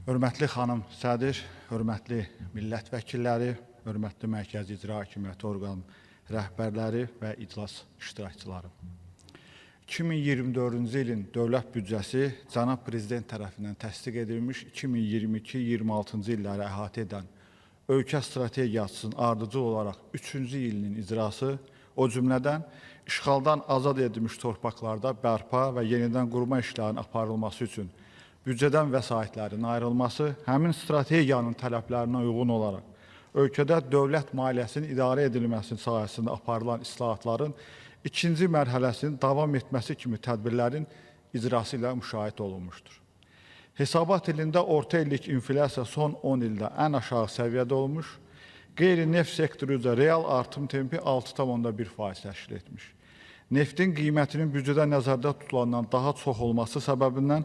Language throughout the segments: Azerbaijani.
Hörmətli xanım sədr, hörmətli millət vəkilləri, hörmətli Mərkəzi İcra Hakimiyyəti orqanı rəhbərləri və iclas iştirakçıları. 2024-cü ilin dövlət büdcəsi cənab prezident tərəfindən təsdiq edilmiş 2022-26-cı illəri əhatə edən ölkə strategiyasının ardıcıl olaraq 3-cü ilinin icrası, o cümlədən işğaldan azad edilmiş torpaqlarda bərpa və yenidən qurma işlərinin aparılması üçün büdcədən vəsaitlərin ayrılması, həmin strategiyanın tələblərinə uyğun olaraq ölkədə dövlət maliyyəsinin idarə edilməsi sahəsində aparılan islahatların ikinci mərhələsinin davam etməsi kimi tədbirlərin icrası ilə müşahidə olunmuşdur. Hesabat ilində orta illik inflyasiya son 10 ildə ən aşağı səviyyədə olmuş, qeyri-neft sektoru üzrə real artım tempi 6,1% təşkil etmiş. Neftin qiymətinin büdcədə nəzərdə tutulandan daha çox olması səbəbindən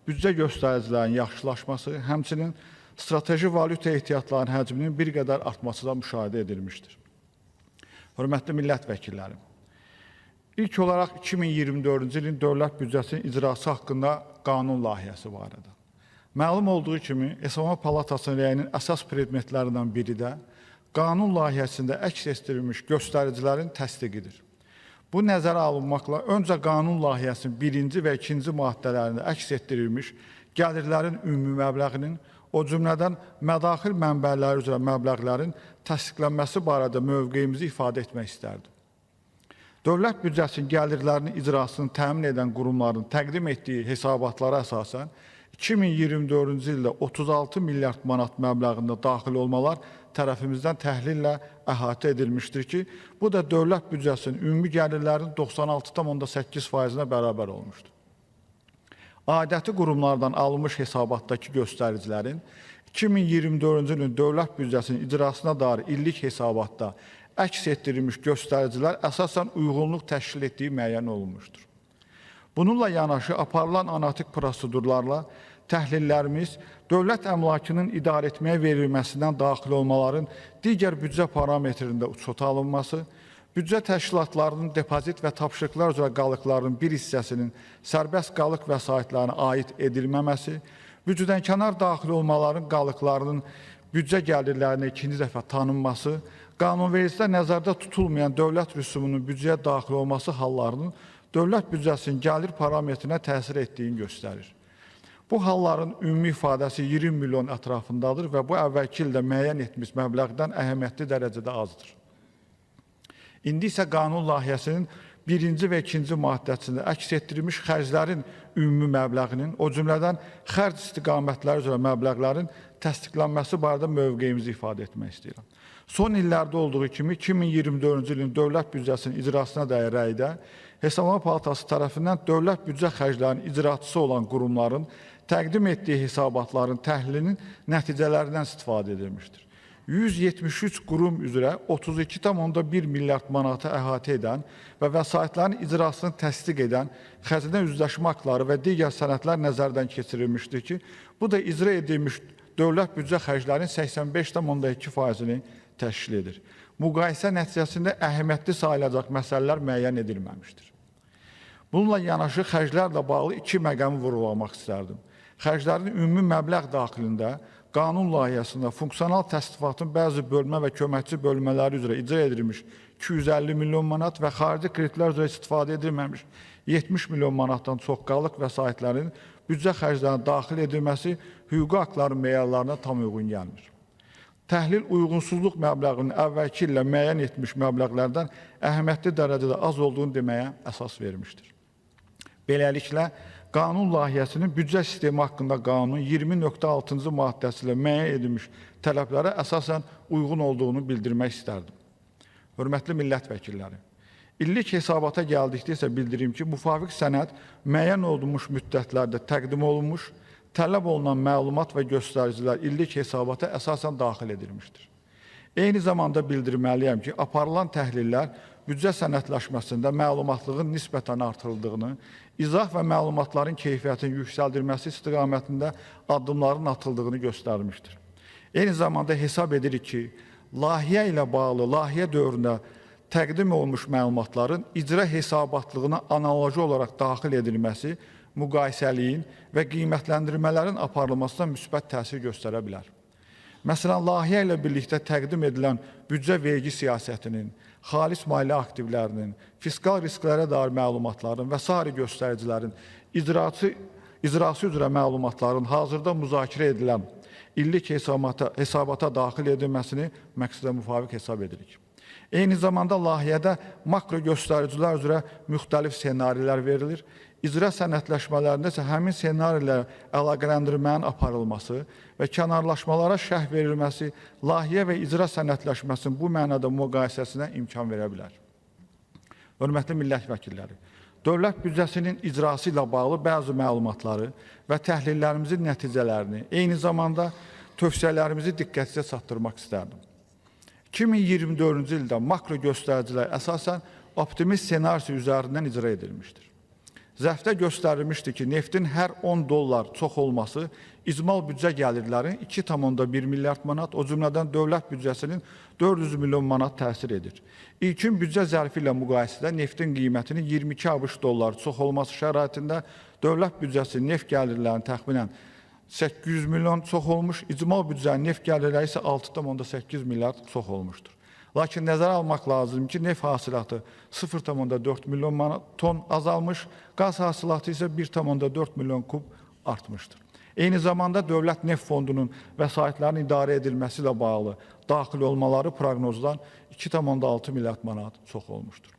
büdcə göstəricilərinin yaxşılaşması, həmçinin strateji valyuta ehtiyatlarının həcminin bir qədər artması da müşahidə edilmişdir. Hörmətli millət vəkilləri, ilk olaraq 2024-cü ilin dövlət büdcəsinin icrası haqqında qanun layihəsi barədə. Məlum olduğu kimi, Hesablama Palatasının rəyinin əsas predmetlərindən biri də qanun layihəsində əks etdirilmiş göstəricilərin təsdiqidir. Bu nəzərə alınmaqla öncə qanun layihəsinin birinci və ikinci maddələrində əks etdirilmiş gəlirlərin ümumi məbləğinin, o cümlədən mədaxil mənbələri üzrə məbləğlərin təsdiqlənməsi barədə mövqeyimizi ifadə etmək istərdim. Dövlət büdcəsinin gəlirlərinin icrasını təmin edən qurumların təqdim etdiyi hesabatlara əsasən 2024-cü ildə 36 milyard manat məbləğində daxil olmalar tərəfimizdən təhlillə əhatə edilmişdir ki, bu da dövlət büdcəsinin ümumi gəlirlərinin 96,8%-nə bərabər olmuşdur. Aidiyyəti qurumlardan alınmış hesabatdakı göstəricilərin 2024-cü ilin dövlət büdcəsinin icrasına dair illik hesabatda əks etdirilmiş göstəricilər əsasən uyğunluq təşkil etdiyi müəyyən olunmuşdur. Bununla yanaşı aparılan analitik prosedurlarla təhlillərimiz dövlət əmlakının idarə etməyə verilməsindən daxil olmaların digər büdcə parametrində uçota alınması, büdcə təşkilatlarının depozit və tapşırıqlar üzrə qalıqlarının bir hissəsinin sərbəst qalıq vəsaitlərinə aid edilməməsi, büdcədənkənar daxil olmaların qalıqlarının büdcə gəlirlərinə ikinci dəfə tanınması, qanunvericilikdə nəzərdə tutulmayan dövlət rüsumunun büdcəyə daxil olması hallarının dövlət büdcəsinin gəlir parametrinə təsir etdiyini göstərir. Bu halların ümumi ifadəsi 20 milyon ətrafındadır və bu əvvəlki ildə müəyyən etmiş məbləğdən əhəmiyyətli dərəcədə azdır. İndi isə qanun layihəsinin birinci və ikinci maddəsində əks etdirilmiş xərclərin ümumi məbləğinin, o cümlədən xərc istiqamətləri üzrə məbləğlərin təsdiqlənməsi barədə mövqeyimizi ifadə etmək istəyirəm. Son illərdə olduğu kimi 2024-cü ilin dövlət büdcəsinin icrasına dair rəydə Hesablama Palatası tərəfindən dövlət büdcə xərclərinin icraçısı olan qurumların təqdim etdiyi hesabatların təhlilinin nəticələrindən istifadə edilmişdir. 173 qurum üzrə 32,1 milyard manatı əhatə edən və vəsaitlərin icrasını təsdiq edən xəzinə üzləşmə aktları və digər sənədlər nəzərdən keçirilmişdir ki, bu da icra edilmiş dövlət büdcə xərclərinin 85,2%-ni təşkil edir. Müqayisə nəticəsində əhəmiyyətli sayılacaq məsələlər müəyyən edilməmişdir. Bununla yanaşı xərclərlə bağlı iki məqamı vurğulamaq istərdim. Xərclərin ümumi məbləğ daxilində qanun layihəsində funksional təsnifatın bəzi bölmə və köməkçi bölmələri üzrə icra edilmiş 250 milyon manat və xarici kreditlər üzrə istifadə edilməmiş 70 milyon manatdan çox qalıq vəsaitlərin büdcə xərclərinə daxil edilməsi hüquqi aktların meyarlarına tam uyğun gəlmir. Təhlil uyğunsuzluq məbləğinin əvvəlki illə müəyyən etmiş məbləğlərdən əhəmiyyətli dərəcədə az olduğunu deməyə əsas vermişdir. Beləliklə, qanun layihəsinin büdcə sistemi haqqında qanunun 20.6-cı maddəsi ilə müəyyən edilmiş tələblərə əsasən uyğun olduğunu bildirmək istərdim. Hörmətli millət vəkilləri, illik hesabata gəldikdə isə bildirim ki, müvafiq sənəd müəyyən olunmuş müddətlərdə təqdim olunmuş, tələb olunan məlumat və göstəricilər illik hesabata əsasən daxil edilmişdir. Eyni zamanda bildirməliyəm ki, aparılan təhlillər büdcə sənədləşməsində məlumatlığın nisbətən artırıldığını, izah və məlumatların keyfiyyətinin yüksəldilməsi istiqamətində addımların atıldığını göstərmişdir. Eyni zamanda hesab edirik ki, layihə ilə bağlı layihə dövründə təqdim olunmuş məlumatların icra hesabatlığına analoji olaraq daxil edilməsi müqayisəliyin və qiymətləndirmələrin aparılmasına müsbət təsir göstərə bilər. Məsələn, layihə ilə birlikdə təqdim edilən büdcə vergi siyasətinin, xalis maliyyə aktivlərinin, fiskal risklərə dair məlumatların və sair göstəricilərin icrası üzrə məlumatların hazırda müzakirə edilən illik hesabata daxil edilməsini məqsədə müvafiq hesab edirik. Eyni zamanda layihədə makro göstəricilər üzrə müxtəlif ssenarilər verilir. İcra sənədləşmələrində isə həmin ssenarilərə əlaqələndirmənin aparılması və kənarlaşmalara şərh verilməsi layihə və icra sənədləşməsinin bu mənada müqayisəsinə imkan verə bilər. Hörmətli millət vəkilləri, dövlət büdcəsinin icrası ilə bağlı bəzi məlumatları və təhlillərimizin nəticələrini, eyni zamanda tövsiyələrimizi diqqətinizə çatdırmaq istərdim. 2024-cü ildə makro göstəricilər əsasən optimist ssenarisi üzərindən icra edilmişdir. Zərfdə göstərilmişdir ki, neftin hər 10 dollar çox olması icmal büdcə gəlirlərinin 2,1 milyard manat, o cümlədən dövlət büdcəsinin 400 milyon manat təsir edir. İlkin büdcə zərfi ilə müqayisədə neftin qiymətinin 22 ABŞ dolları çox olması şəraitində dövlət büdcəsinin neft gəlirlərinin təxminən 800 milyon çox olmuş, icmal büdcənin neft gəlirləri isə 6,8 milyard çox olmuşdur. Lakin nəzərə almaq lazımdır ki, neft hasilatı 0,4 milyon ton azalmış, qaz hasilatı isə 1,4 milyon kub artmışdır. Eyni zamanda Dövlət Neft Fondunun vəsaitlərinin idarə edilməsi ilə bağlı daxil olmaları proqnozdan 2,6 milyard manat çox olmuşdur.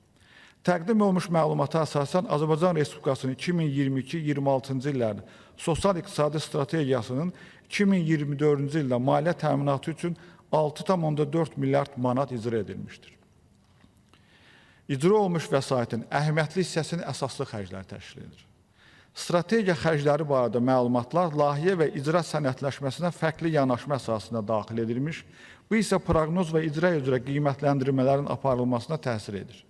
Təqdim olunmuş məlumata əsasən Azərbaycan Respublikasının 2022-26-cı illərdə sosial-iqtisadi strategiyasının 2024-cü ildə maliyyə təminatı üçün 6,4 milyard manat icra edilmişdir. İcra olunmuş vəsaitin əhəmiyyətli hissəsini əsaslı xərclər təşkil edir. Strategiya xərcləri barədə məlumatlar layihə və icra sənədləşməsinə fərqli yanaşma əsasında daxil edilmiş, bu isə proqnoz və icra üzrə qiymətləndirmələrin aparılmasına təsir edir.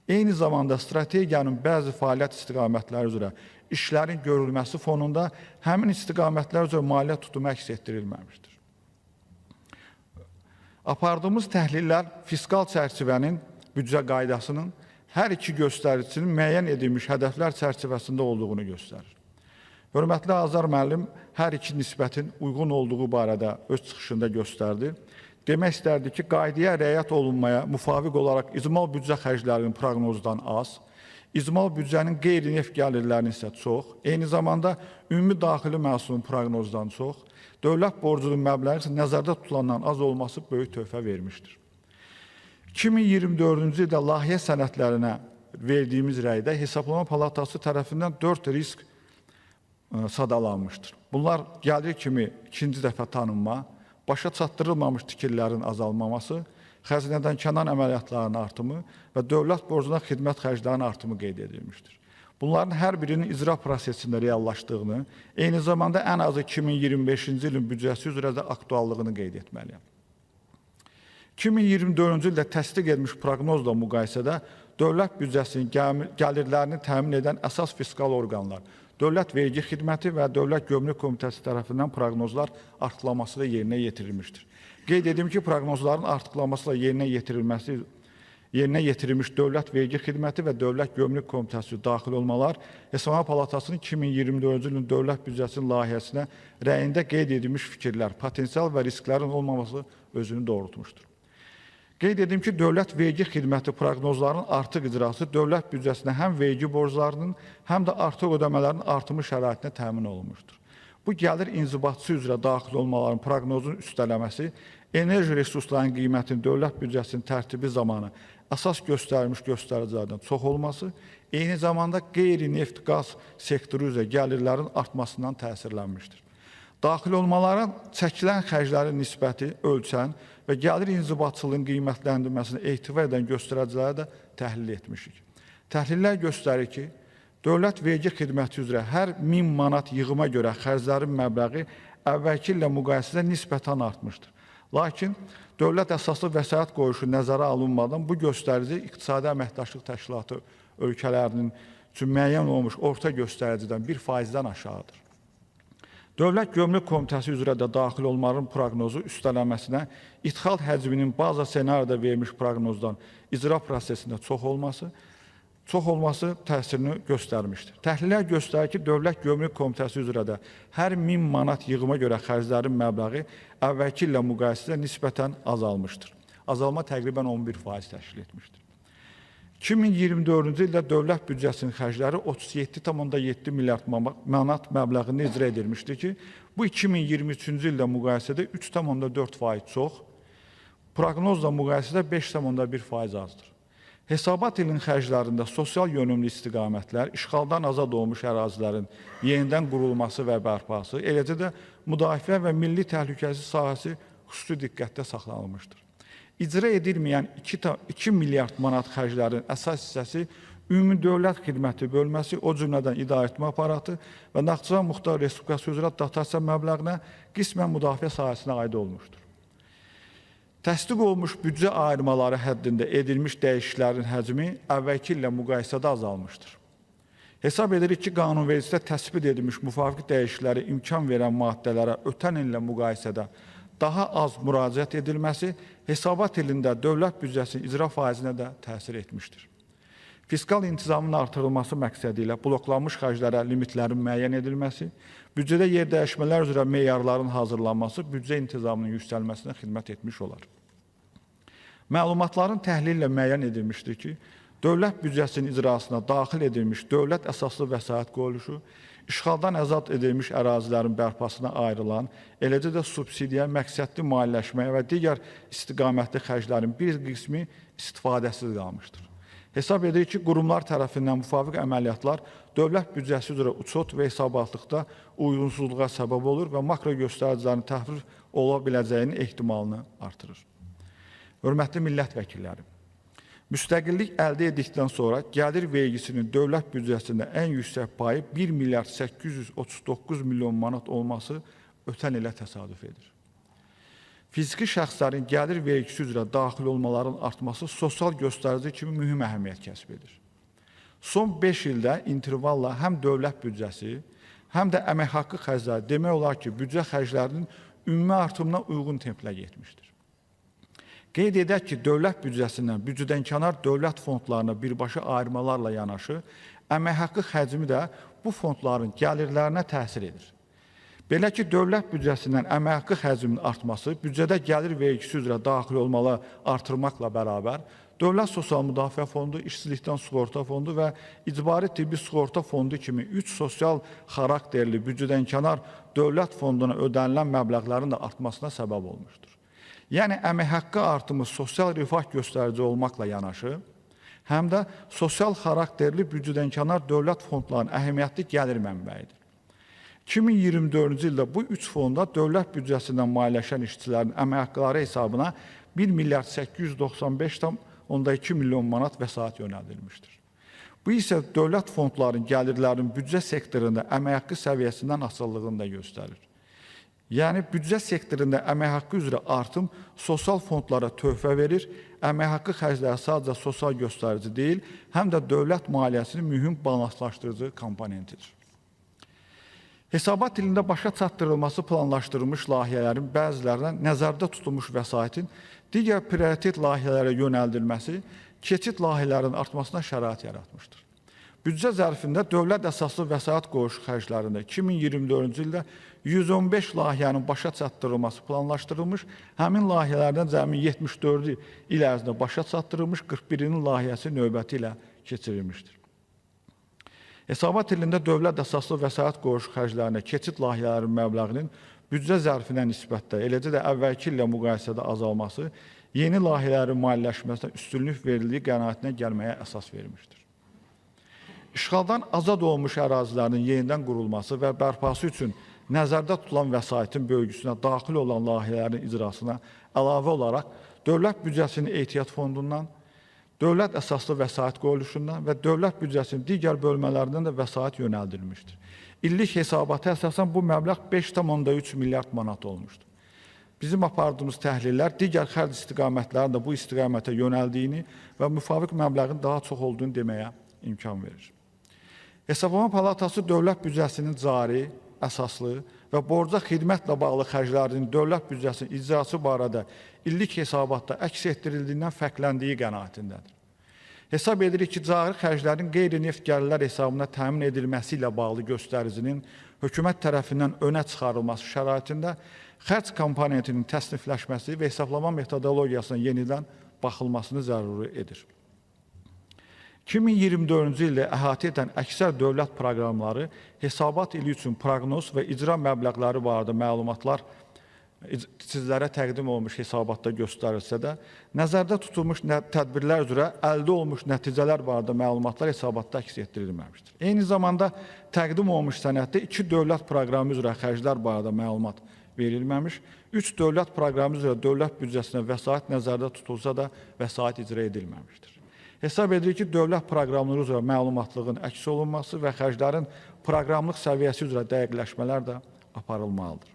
Eyni zamanda strategiyanın bəzi fəaliyyət istiqamətləri üzrə işlərin görülməsi fonunda həmin istiqamətlər üzrə maliyyə tutumu əks etdirilməmişdir. Apardığımız təhlillər fiskal çərçivənin, büdcə qaydasının hər iki göstəricisinin müəyyən edilmiş hədəflər çərçivəsində olduğunu göstərir. Hörmətli Azər müəllim hər iki nisbətin uyğun olduğu barədə öz çıxışında göstərdi. Demək istərdi ki, qaydaya riayət olunmaya müvafiq olaraq icmal büdcə xərclərinin proqnozdan az, icmal büdcənin qeyri-neft gəlirlərinin isə çox, eyni zamanda ümumi daxili məhsulun proqnozdan çox, dövlət borcunun məbləği isə nəzərdə tutulandan az olması böyük töhfə vermişdir. 2024-cü ildə layihə sənədlərinə verdiyimiz rəydə Hesablama Palatası tərəfindən 4 risk sadalanmışdır. Bunlar gəlir kimi ikinci dəfə tanınma, başa çatdırılmamış tikililərin azalmaması, xəzinədən kənar əməliyyatlarının artımı və dövlət borcuna xidmət xərclərinin artımı qeyd edilmişdir. Bunların hər birinin icra prosesində reallaşdığını, eyni zamanda ən azı 2025-ci ilin büdcəsi üzrə də aktuallığını qeyd etməliyəm. 2024-cü ildə təsdiq edilmiş proqnozla müqayisədə dövlət büdcəsinin gəlirlərini təmin edən əsas fiskal orqanlar, Dövlət Vergi Xidməti və Dövlət Gömrük Komitəsi tərəfindən proqnozlar artıqlaması da yerinə yetirilmişdir. Qeyd edim ki, proqnozların artıqlaması ilə yerinə yetirilmiş Dövlət Vergi Xidməti və Dövlət Gömrük Komitəsi daxil olmalar Hesablama Palatasının 2024-cü ilin dövlət büdcəsinin layihəsinə rəyində qeyd edilmiş fikirlər, potensial və risklərin olmaması özünü doğrultmuşdur. Qeyd edim ki, Dövlət Vergi Xidməti proqnozlarının artıq icrası dövlət büdcəsinə həm vergi borclarının, həm də artıq ödəmələrin artımı şəraitinə təmin olunmuşdur. Bu gəlir inzibatçısı üzrə daxil olmaların proqnozunun üstələməsi, enerji resurslarının qiymətinin dövlət büdcəsinin tərtibi zamanı əsas göstərilmiş göstəricilərdən çox olması, eyni zamanda qeyri-neft qaz sektoru üzrə gəlirlərin artmasından təsirlənmişdir. Daxil olmalara çəkilən xərclərin nisbəti ölçən və gəlir inzibatçılığın qiymətləndirilməsinə ehtiva edən göstəriciləri də təhlil etmişik. Təhlillər göstərir ki, Dövlət Vergi Xidməti üzrə hər 1000 manat yığıma görə xərclərin məbləği əvvəlki illə müqayisədə nisbətən artmışdır. Lakin dövlət əsaslı vəsait qoyuşu nəzərə alınmadan bu göstərici İqtisadi Əməkdaşlıq Təşkilatı ölkələrinin üçün müəyyən olunmuş orta göstəricidən 1%-dən aşağıdır. Dövlət Gömrük Komitəsi üzrə də daxil olmaların proqnozu üstələnməsinə idxal həcminin baza ssenaridə verilmiş proqnozdan icra prosesində çox olması, çox olması təsirini göstərmişdir. Təhlillər göstərir ki, Dövlət Gömrük Komitəsi üzrə də hər 1000 manat yığıma görə xərclərin məbləği əvvəlki illə müqayisədə nisbətən azalmışdır. Azalma təqribən 11% təşkil etmişdir. 2024-cü ildə dövlət büdcəsinin xərcləri 37,7 milyard manat məbləğində icra edilmişdir ki, bu 2023-cü ildə müqayisədə 3,4% çox, proqnozla müqayisədə 5,1% azdır. Hesabat ilinin xərclərində sosial yönümlü istiqamətlər, işğaldan azad olmuş ərazilərin yenidən qurulması və bərpası, eləcə də müdafiə və milli təhlükəsizlik sahəsi xüsusi diqqətdə saxlanılmışdır. İcra edilməyən 2 milyard manat xərclərin əsas hissəsi Ümumi Dövlət Xidməti bölməsi, o cümlədən idarəetmə aparatı və Naxçıvan Muxtar Respublikası üzrə dotasiya məbləğinə qismən müdafiə sahəsinə aid olmuşdur. Təsdiq olunmuş büdcə ayırmaları həddində edilmiş dəyişikliklərin həcmi əvvəlki illə müqayisədə azalmışdır. Hesab edirik ki, qanunvericilikdə təsbit edilmiş müvafiq dəyişikliklərə imkan verən maddələrə ötən illə müqayisədə daha az müraciət edilməsi hesabat ilində dövlət büdcəsinin icra faizinə də təsir etmişdir. Fiskal intizamın artırılması məqsədi ilə bloklanmış xərclərə limitlərin müəyyən edilməsi, büdcədə yer dəyişmələr üzrə meyarların hazırlanması büdcə intizamının yüksəlməsinə xidmət etmiş olar. Məlumatların təhlili ilə müəyyən edilmişdir ki, dövlət büdcəsinin icrasına daxil edilmiş dövlət əsaslı vəsait qoyuluşu, işğaldan azad edilmiş ərazilərin bərpasına ayrılan, eləcə də subsidiya, məqsədli maliyyələşməyə və digər istiqamətli xərclərin bir qismi istifadəsiz qalmışdır. Hesab edirik ki, qurumlar tərəfindən müvafiq əməliyyatlar dövlət büdcəsi üzrə uçot və hesabatlıqda uyğunsuzluğa səbəb olur və makro göstəricilərin təhrif ola biləcəyinin ehtimalını artırır. Hörmətli millət vəkilləri, müstəqillik əldə edildikdən sonra gəlir vergisinin dövlət büdcəsində ən yüksək payı 1 milyard 839 milyon manat olması ötən ilə təsadüf edir. Fiziki şəxslərin gəlir vergisi üzrə daxil olmaların artması sosial göstərici kimi mühüm əhəmiyyət kəsb edir. Son 5 ildə intervalla həm dövlət büdcəsi, həm də əmək haqqı xərcləri demək olar ki, büdcə xərclərinin ümumi artımına uyğun templə getmişdir. Qeyd edək ki, dövlət büdcəsindən büdcədənkənar dövlət fondlarına birbaşa ayırmalarla yanaşı, əmək haqqı həcmi də bu fondların gəlirlərinə təsir edir. Belə ki, dövlət büdcəsindən əmək haqqı həcminin artması büdcədə gəlir vergisi üzrə daxil olmalı artırmaqla bərabər Dövlət Sosial Müdafiə Fondu, İşsizlikdən Sığorta Fondu və İcbari Tibbi Sığorta Fondu kimi 3 sosial xarakterli büdcədənkənar dövlət fonduna ödənilən məbləğlərin də artmasına səbəb olmuşdur. Yəni, əmək haqqı artımı sosial rifah göstərici olmaqla yanaşı, həm də sosial xarakterli büdcədənkənar dövlət fondlarının əhəmiyyətli gəlir mənbəyidir. 2024-cü ildə bu üç fonda dövlət büdcəsindən maliyyələşən işçilərin əmək haqqları hesabına 1 milyard 895,2 milyon manat vəsait yönəldilmişdir. Bu isə dövlət fondlarının gəlirlərinin büdcə sektorunda əmək haqqı səviyyəsindən asılılığını da göstərir. Yəni, büdcə sektorunda əmək haqqı üzrə artım sosial fondlara töhfə verir, əmək haqqı xərcləri sadəcə sosial göstərici deyil, həm də dövlət maliyyəsinin mühüm balanslaşdırıcı komponentidir. Hesabat ilində başa çatdırılması planlaşdırılmış layihələrin bəzilərinə nəzərdə tutulmuş vəsaitin digər prioritet layihələrə yönəldilməsi keçid layihələrin artmasına şərait yaratmışdır. Büdcə zərfində dövlət əsaslı vəsait qoyuluşu xərclərində 2024-cü ildə 115 layihənin başa çatdırılması planlaşdırılmış, həmin layihələrdən cəmi 74-ü il ərzində başa çatdırılmış, 41-inin layihəsi növbəti ilə keçirilmişdir. Hesabat ilində dövlət əsaslı vəsait qoyuluşu xərclərinə keçid layihələrinin məbləğinin büdcə zərfinə nisbətdə, eləcə də əvvəlki illə müqayisədə azalması yeni layihələrin maliyyələşməsinə üstünlük verildiyi qənaətinə gəlməyə əsas vermişdir. İşğaldan azad olmuş ərazilərin yenidən qurulması və bərpası üçün nəzərdə tutulan vəsaitin bölgüsünə daxil olan layihələrin icrasına əlavə olaraq dövlət büdcəsinin ehtiyat fondundan, dövlət əsaslı vəsait qoyuluşundan və dövlət büdcəsinin digər bölmələrindən də vəsait yönəldilmişdir. İllik hesabata əsasən bu məbləğ 5,3 milyard manat olmuşdur. Bizim apardığımız təhlillər digər xərc istiqamətlərinin də bu istiqamətə yönəldiyini və müvafiq məbləğin daha çox olduğunu deməyə imkan verir. Hesablama Palatası dövlət büdcəsinin cari, əsaslı və borca xidmətlə bağlı xərclərinin dövlət büdcəsinin icrası barədə illik hesabatda əks etdirildiyindən fərqləndiyi qənaətindədir. Hesab edirik ki, cari xərclərin qeyri-neft gəlirlər hesabına təmin edilməsi ilə bağlı göstəricinin hökumət tərəfindən önə çıxarılması şəraitində xərc komponentinin təsnifləşməsi və hesablama metodologiyasına yenidən baxılmasını zəruri edir. 2024-cü ildə əhatə edən əksər dövlət proqramları hesabat ili üçün proqnoz və icra məbləğləri barədə məlumatlar sizlərə təqdim olunmuş hesabatda göstərilsə də, nəzərdə tutulmuş tədbirlər üzrə əldə olunmuş nəticələr barədə məlumatlar hesabatda əks etdirilməmişdir. Eyni zamanda təqdim olunmuş sənəddə 2 dövlət proqramı üzrə xərclər barədə məlumat verilməmiş, 3 dövlət proqramı üzrə dövlət büdcəsinə vəsait nəzərdə tutulsa da vəsait icra edilməmişdir. Hesab edirik ki, dövlət proqramları üzrə məlumatlığın əks olunması və xərclərin proqramlıq səviyyəsi üzrə dəqiqləşmələr də aparılmalıdır.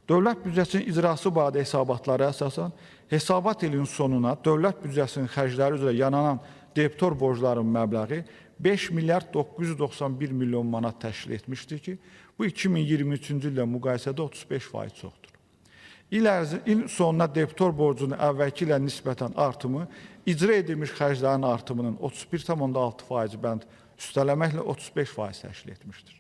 Dövlət büdcəsinin icrası barədə hesabatlara əsasən, hesabat ilinin sonuna dövlət büdcəsinin xərcləri üzrə yananan debitor borcların məbləği 5 milyard 991 milyon manat təşkil etmişdir ki, bu 2023-cü illə müqayisədə 35% çoxdur. İl sonuna debitor borcunun əvvəlki ilə nisbətən artımı icra edilmiş xərclərin artımının 31,6% bənd üstələməklə 35% təşkil etmişdir.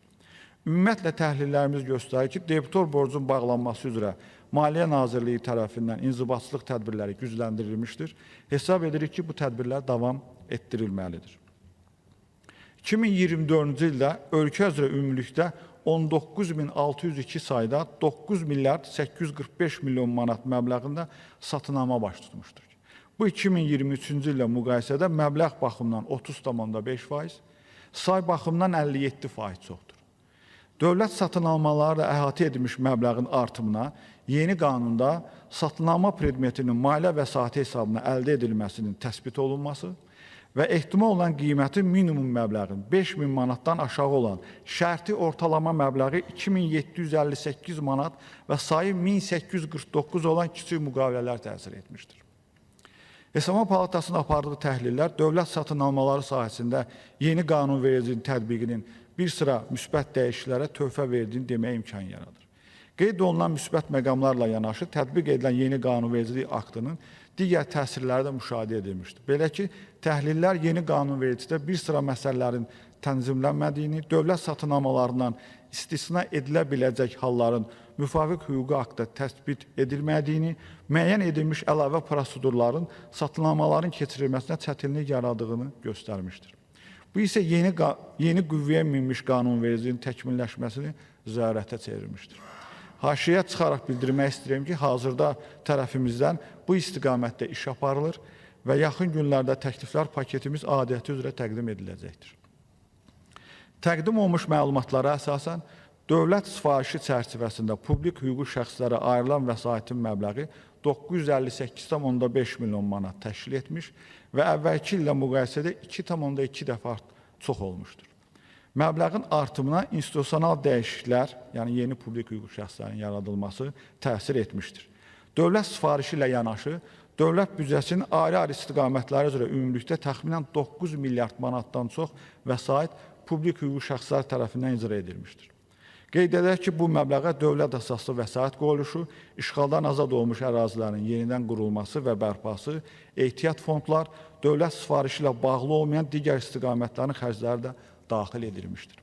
Ümumiyyətlə, təhlillərimiz göstərir ki, debitor borcun bağlanması üzrə Maliyyə Nazirliyi tərəfindən inzibatçılıq tədbirləri gücləndirilmişdir. Hesab edirik ki, bu tədbirlər davam etdirilməlidir. 2024-cü ildə ölkə üzrə ümumilikdə 19.602 sayda 9 milyard 845 milyon manat məbləğində satın alma baş tutmuşdur. Bu 2023-cü illə müqayisədə məbləğ baxımından 30,5%, say baxımından 57% çoxdur. Dövlət satın almaları da əhatə edilmiş məbləğin artımına yeni qanunda satın alma predmetinin maliyyə vəsaiti hesabına əldə edilməsinin təsbit olunması və ehtimal olunan qiymətin minimum məbləğin 5000 manatdan aşağı olan şərti ortalama məbləği 2758 manat və sayı 1849 olan kiçik müqavilələr təsir etmişdir. Hesablama Palatasının apardığı təhlillər dövlət satın almaları sahəsində yeni qanunvericiliyin tətbiqinin bir sıra müsbət dəyişikliklərə töhfə verdiyini deməyə imkan yaradır. Qeyd olunan müsbət məqamlarla yanaşı tətbiq edilən yeni qanunvericilik aktının digər təsirləri də müşahidə edilmişdir. Belə ki, təhlillər yeni qanunvericilikdə bir sıra məsələlərin tənzimlənmədiyini, dövlət satın almalarından istisna edilə biləcək halların müvafiq hüquqi aktda təsbit edilmədiyini, müəyyən edilmiş əlavə prosedurların satın almaların keçirilməsinə çətinlik yaradığını göstərmişdir. Bu isə yeni qüvvəyə minmiş qanunvericiliyin təkmilləşməsini zərurətə çevirmişdir. Haşiyə çıxaraq bildirmək istəyirəm ki, hazırda tərəfimizdən bu istiqamətdə iş aparılır və yaxın günlərdə təkliflər paketimiz aidiyyəti üzrə təqdim ediləcəkdir. Təqdim olunmuş məlumatlara əsasən, dövlət sifarişi çərçivəsində publik hüquqi şəxslərə ayrılan vəsaitin məbləği 958,5 milyon manat təşkil etmiş və əvvəlki illə müqayisədə 2,2 dəfə çox olmuşdur. Məbləğin artımına institusional dəyişikliklər, yəni yeni publik hüquqi şəxslərin yaradılması təsir etmişdir. Dövlət sifarişi ilə yanaşı, dövlət büdcəsinin ayrı-ayrı istiqamətləri üzrə ümumilikdə təxminən 9 milyard manatdan çox vəsait publik hüquqi şəxslər tərəfindən icra edilmişdir. Qeyd edək ki, bu məbləğə dövlət əsaslı vəsait qoyuluşu, işğaldan azad olmuş ərazilərin yenidən qurulması və bərpası, ehtiyat fondlar, dövlət sifarişi ilə bağlı olmayan digər istiqamətlərin xərcləri də daxil edilmişdir.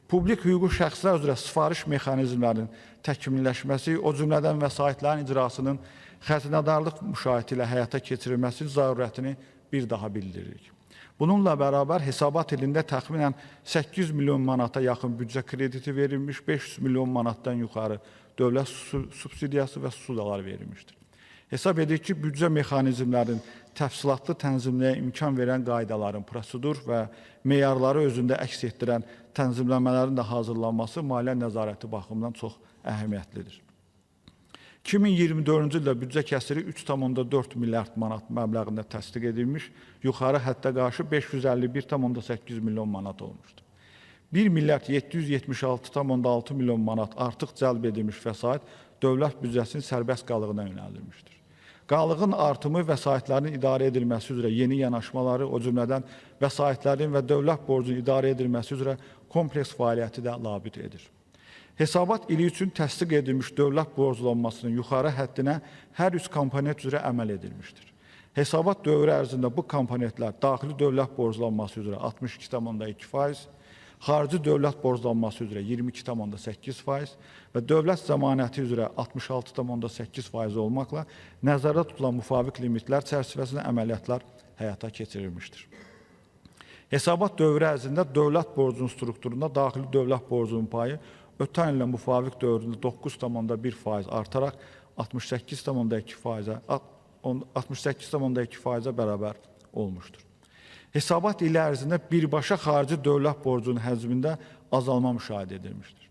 Publik hüquqi şəxslər üzrə sifariş mexanizmlərinin təkmilləşməsi, o cümlədən vəsaitlərin icrasının xəzinədarlıq müşayiəti ilə həyata keçirilməsinin zərurətini bir daha bildiririk. Bununla bərabər hesabat ilində təxminən 800 milyon manata yaxın büdcə krediti verilmiş, 500 milyon manatdan yuxarı dövlət subsidiyası və ssudalar verilmişdir. Hesab edirik ki, büdcə mexanizmlərinin təfsilatlı tənzimləyə imkan verən qaydaların, prosedur və meyarları özündə əks etdirən tənzimləmələrin də hazırlanması maliyyə nəzarəti baxımından çox əhəmiyyətlidir. 2024-cü ildə büdcə kəsiri 3,4 milyard manat məbləğində təsdiq edilmiş, yuxarı həddə qarşı 551,8 milyon manat olmuşdur. 1 milyard 776,6 milyon manat artıq cəlb edilmiş vəsait dövlət büdcəsinin sərbəst qalığına yönəldilmişdir. Qalığın artımı vəsaitlərin idarə edilməsi üzrə yeni yanaşmaları, o cümlədən vəsaitlərin və dövlət borcunun idarə edilməsi üzrə kompleks fəaliyyəti də labüd edir. Hesabat ili üçün təsdiq edilmiş dövlət borclanmasının yuxarı həddinə hər üç komponent üzrə əməl edilmişdir. Hesabat dövrü ərzində bu komponentlər daxili dövlət borclanması üzrə 62,2%, xarici dövlət borclanması üzrə 22,8% və dövlət zəmanəti üzrə 66,8% olmaqla nəzərdə tutulan müvafiq limitlər çərçivəsində əməliyyatlar həyata keçirilmişdir. Hesabat dövrü ərzində dövlət borcunun strukturunda daxili dövlət borcunun payı ötən illə müvafiq dövründə 9,1% artaraq 68,2%-ə 68,2%-ə bərabər olmuşdur. Hesabat ili ərzində birbaşa xarici dövlət borcunun həcmində azalma müşahidə edilmişdir.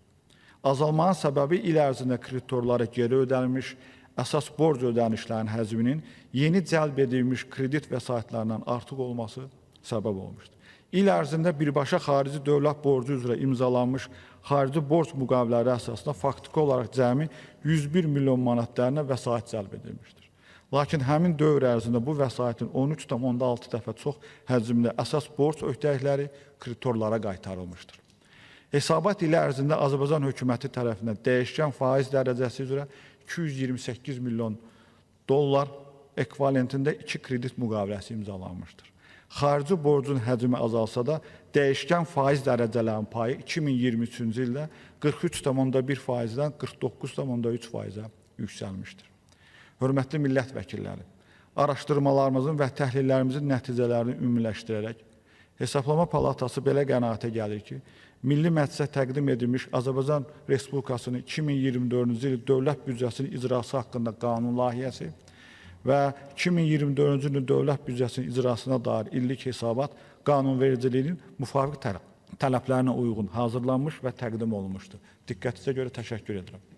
Azalmanın səbəbi il ərzində kreditorlara geri ödənilmiş əsas borc ödənişlərinin həcminin yeni cəlb edilmiş kredit vəsaitlərindən artıq olması səbəb olmuşdur. İl ərzində birbaşa xarici dövlət borcu üzrə imzalanmış xarici borc müqavilələri əsasında faktiki olaraq cəmi 101 milyon manat dəyərində vəsait cəlb edilmişdir. Lakin həmin dövr ərzində bu vəsaitin 13,6 dəfə çox həcmdə əsas borc öhdəlikləri kreditorlara qaytarılmışdır. Hesabat ili ərzində Azərbaycan hökuməti tərəfindən dəyişkən faiz dərəcəsi üzrə 228 milyon dollar ekvivalentində 2 kredit müqaviləsi imzalanmışdır. Xarici borcun həcmi azalsa da, dəyişkən faiz dərəcələrinin payı 2023-cü ildə 43,1%-dən 49,3%-ə yüksəlmişdir. Hörmətli millət vəkilləri, araşdırmalarımızın və təhlillərimizin nəticələrini ümumiləşdirərək, Hesablama Palatası belə qənaətə gəlir ki, Milli Məclisə təqdim edilmiş Azərbaycan Respublikasının 2024-cü il dövlət büdcəsinin icrası haqqında qanun layihəsi və 2024-cü ilin dövlət büdcəsinin icrasına dair illik hesabat qanunvericiliyinin müvafiq tələblərinə uyğun hazırlanmış və təqdim olunmuşdur. Diqqətinizə görə təşəkkür edirəm.